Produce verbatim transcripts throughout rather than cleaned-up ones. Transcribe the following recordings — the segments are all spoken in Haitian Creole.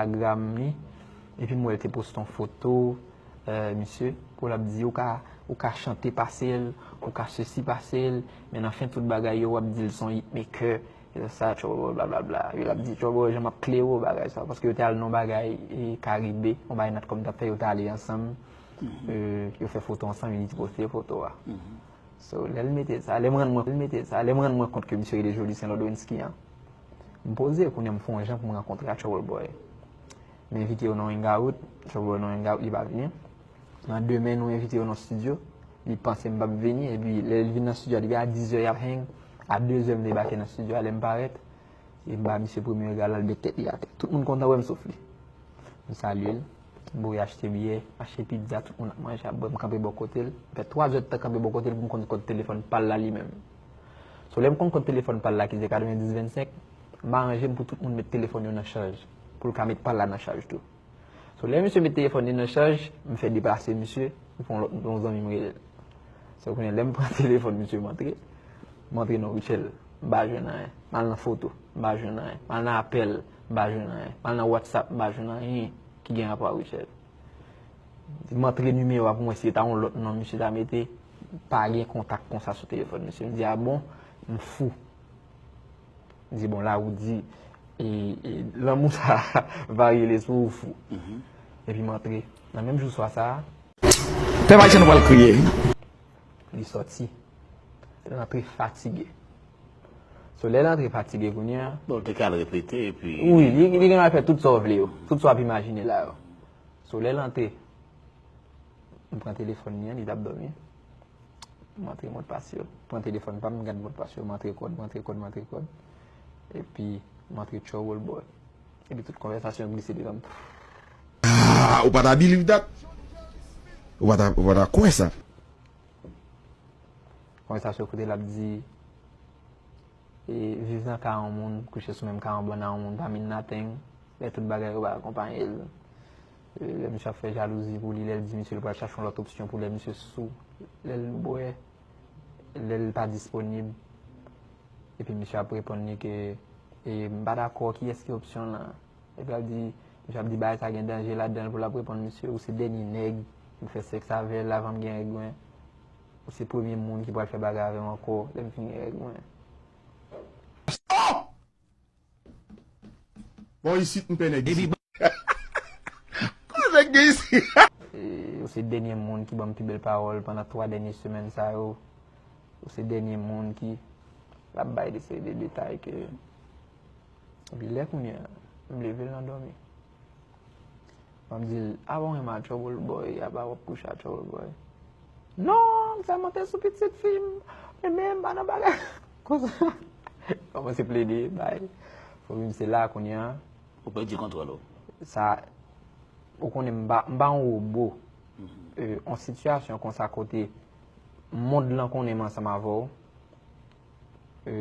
Instagram li, epi m wè l te poste yon foto, eh, misye, pou l ap di, ou ka, ou ka chante pase l, ou ka sesi pase l, men nan fen tout bagay yo, w ap di l se yon hitmaker, e sa, Trouble Boy, blablabla. Yo l ap di, Trouble Boy, jan m ap klere w, bagay sa, paske yo te al nan yon bagay, e, Karibe, yon bagay Natcom t ap fè, yo te ale ansanm, e, yo fè foto ansanm, e li te poste foto a. So, lè l mete sa, lè m rann mwen, lè m mete sa, lè m rann mwen kont ke misye rele Joly Saint Laudrensky an, m poze, kounye a m fè yon jan pou m rankontre ak Trouble Boy. M envite yo nan hangout, Trouble Boy nan hangout, li pa vini. Nan demen, nou envite yo nan studio, li panse m p ap vini, epi lè l vin nan studio a, depi a diz è y ap hang, a de zè m debake nan studio a, lè m parèt, e m ba misye premye rega, l al met tèt li atè. Tout moun kontan wè m sof li. M salye l, m voye achte byè, achte pizza, tout moun ap manje, ap bwè, m kanpe bò kote l. M fè twa zè d tan kanpe bò kote l pou m konn kòd telefòn pa l la li menm. So, lè m konn kòd telefòn pa l la ki se katrevenndis vennsenk, m aranje m pou tout moun met telefòn yo nan chaj, pou l ka met pa l la nan chaj tou. So, lè misye met telefòn li nan chaj, m fè deplase misye, m fè yon lòt, yon zanmi m rele l. So, kounye a, lè m pran telefòn misye, m antre, m antre nan Rutshelle, m pa jwenn anyen. M al nan foto, m pa jwenn anyen. M al nan apèl, m pa jwenn anyen. M al nan WhatsApp, m pa jwenn anyen ki gen rapò a Rutshelle. M antre nimewo a pou mwen, si se ta yon lòt non misye ta mete, pa gen kontak konsa sou telefòn misye. M di, a bon, m fou. M di, bon, la ou di, e, e, lanmou sa va rele sou ou fou. Epi m antre. Nan menm jou swa sa a, Pèp ayisyen nou pral kriye. Li sòti. L antre fatige. So, lè l antre fatige kounye a. Bon, l te ka al repete, epi. Wi, li, li gen dwa fè tout sa w vle yo. Tout sa w ap imajine la yo. So, lè l antre, m pran telefòn li an, li t ap dòmi. M antre modpas yo. Pran telefòn pa m, m gad modpas yo, m antre kòd, m antre kòd, m antre kòd. Epi, m antre Trouble Boy. Epi tout konvèsasyon glise devan m. Ah, ou pa ta believe that? Ou pa ta, ou pa ta kwè sa? Konvèsasyon kote l ap di, e, viv nan ka yon moun, kouche sou menm ka yon bann a yon moun, pa mean nothing. Lè tout bagay yo pa akonpaye l. E, lè misye ap fè jalouzi pou li, lè l di misye l pral chache yon lòt opsyon pou lè misye sou, lè l bwè, lè l pa disponib. Epi misye ap reponn li ke, e, m pa dakò, kiyès ki opsyon lan? Epi l ap di, misye ap di bagay sa gen danje ladan l pou l ap reponn misye, ou se dènye nèg m fè sèks avè l avan m gen règ mwen. Ou se premye moun ki pral fè bagay avè m ankò lè m fin gen règ mwen. Oh! Bon, isit m pè nèg isit. Kote nèg gen isit? E, ou se dènye moun ki ban m pi bèl pawòl pandan twa dènye semèn sa yo. Ou se dènye moun ki, l ap bay de seri de detay ke, epi lè kounye a, m leve l nan dòmi. M ap di l, a bon, renmen a Trouble Boy, a pa w ap kouche a Trouble Boy. Non, m sèlman te sou pitit fi m, renmen m pa nan bagay. Konsa, kòmanse plede, bay. Fò misye la kounye a. Ou pèdi kontwòl ou. Sa, ou konnen m pa, m pa yon wobo. E, yon sitiyasyon konsa kote mond lan konnen m ansanm avè w, e,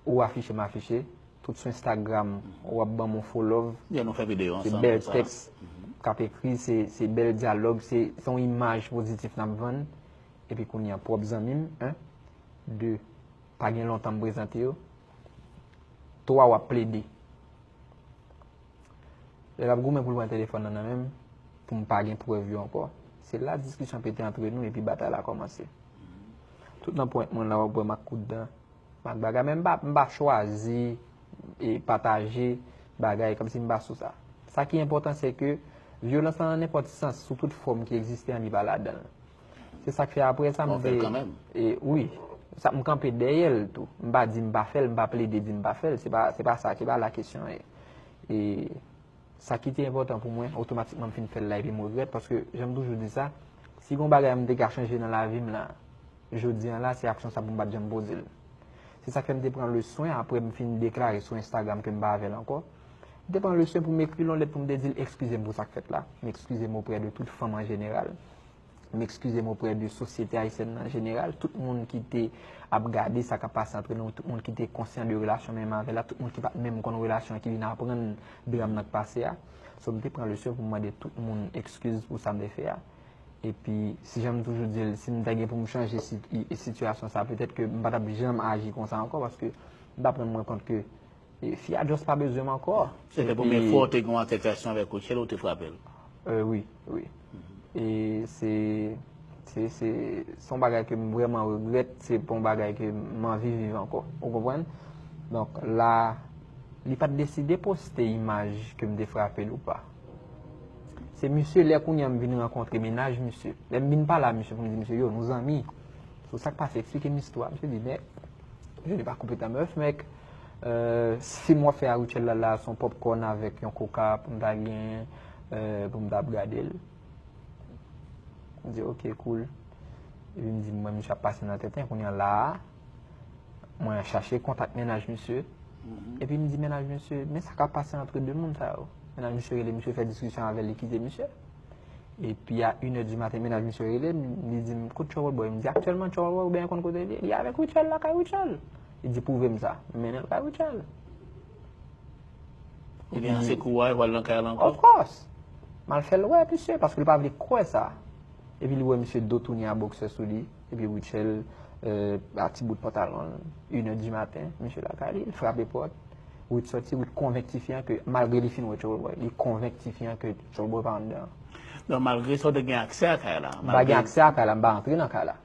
ou afiche m afiche, tout sou Instagram, w ap ban m yon fo love. Yeah, nou fè videyo ansanm. Se bèl tèks k ap ekri, se, se bèl dyalòg, se, se yon imaj pozitif n ap vann. Epi kounye a, pwòp zanmi m, en, de, pa gen lontan m prezante yo, twa w ap plede. Lè l ap goumen pou l pran telefòn nan nan men m, pou m pa gen prèv yo ankò, se la diskisyon pete antre nou epi batay la kòmanse. Tout nan pwent mwen la, w ap wè m ak kout dan, m ak bagay, men m pa, m pa chwazi e pataje bagay kòmsi m pa sou sa. Sa ki enpòtan, se ke vyolans lan nan nenpòt sans, sou tout fòm ki egziste an, li pa ladan l. Se sa k fè apre sa, m te, e, wi, sa, m kanpe dèyè l tou. M pa di m pa fè l, m pa plede di m pa fè l. Se pa, se pa sa, se pa la kesyon ye. E sa ki te enpòtan pou mwen, otomatikman m fin fè l la epi m regrèt, paske jan m toujou di sa, si gon bagay m te ka chanje nan lavi m la, jodi a la, se aksyon sa pou m pa t janm poze l. Se sa k fè m te pran le swen, apre m fin deklare sou Instagram ke m pa avè l ankò, m te pran le swen pou m ekri l yon lèt pou m te di l ekskize m pou sa k fèt la, m ekskize m oprè de tout fanm an jeneral. M ekskize m oprè de sosyete ayisyèn nan an jeneral, tout moun ki te ap gade sa k ap pase antre nou, tout moun ki te konsyan de relasyon m menm avè l la, tout moun ki pa t menm konn relasyon an ki vin aprann dram nan k pase a. So, m te pran leson pou m mande tout moun ekskiz pou sa m te fè a. Epi, si jan m toujou di l, si m ta gen pou m chanje si-, i-, sitiyasyon sa, petèt ke m pa t ap janm aji konsa ankò, paske m t ap rann mwen kont ke E fi a just pa bezwen m ankò. Se te premye fwa w te gen yon altercation avèk Rutshelle ou te frape l? Euh, wi, wi. E se se se se yon bagay ke m vrèman regrèt, se pa yon bagay ke m anvi viv ankò. Ou konprann? Donk la, li pa t deside poste imaj ke m te frape l ou pa. Se misye, lè kounye a m vin rankontre mennaj misye. Lè m vin pale a misye pou m di misye, yo, nou zanmi. So sa k pase, eksplike m istwa. Misye di, mèk, je n'ai pas coupé ta meuf, mèk. Euh, fim w ap fè a Rutshelle la, la, se yon popcorn avèk yon koka pou m ta gen, euh, pou m ta ap gade l. M di, ok, cool. Epi m di, mwen, misye ap pase nan tenten, kounye a la a, mwen chache kontak mennaj misye. Epi m di mennaj misye, men sa k ap pase antre de moun sa yo. Mennaj misye rele misye, fè diskisyon avè l, li kite misye. Epi a inè di maten, mennaj misye rele m, li di m, kot Trouble Boy? M di, aktyèlman Trouble Boy, oubyen konn kote li ye? Li avèk Rutshelle, lakay Rutshelle. Li di, pwouve m sa. M mennen l kay Rutshelle. Ebyen, se kouraj, w al nan kay la ankò? Of course. M al fè l wè misye, paske l pa vle kwè sa. Epi li wè misye do tounen a bòksè sou li. Epi Rutshelle, euh, a ti bout pantalon l, inè di maten, misye lakay li, l frape pòt. Ruth sòti, Ruth konvenk tifi an ke, malgre li fin wè Trouble Boy, li konvenk tifi an ke Trouble Boy pa anndan. Donk, malgre sa, w te gen aksè a kay la? M pa gen aksè a kay la, m pa antre nan kay la.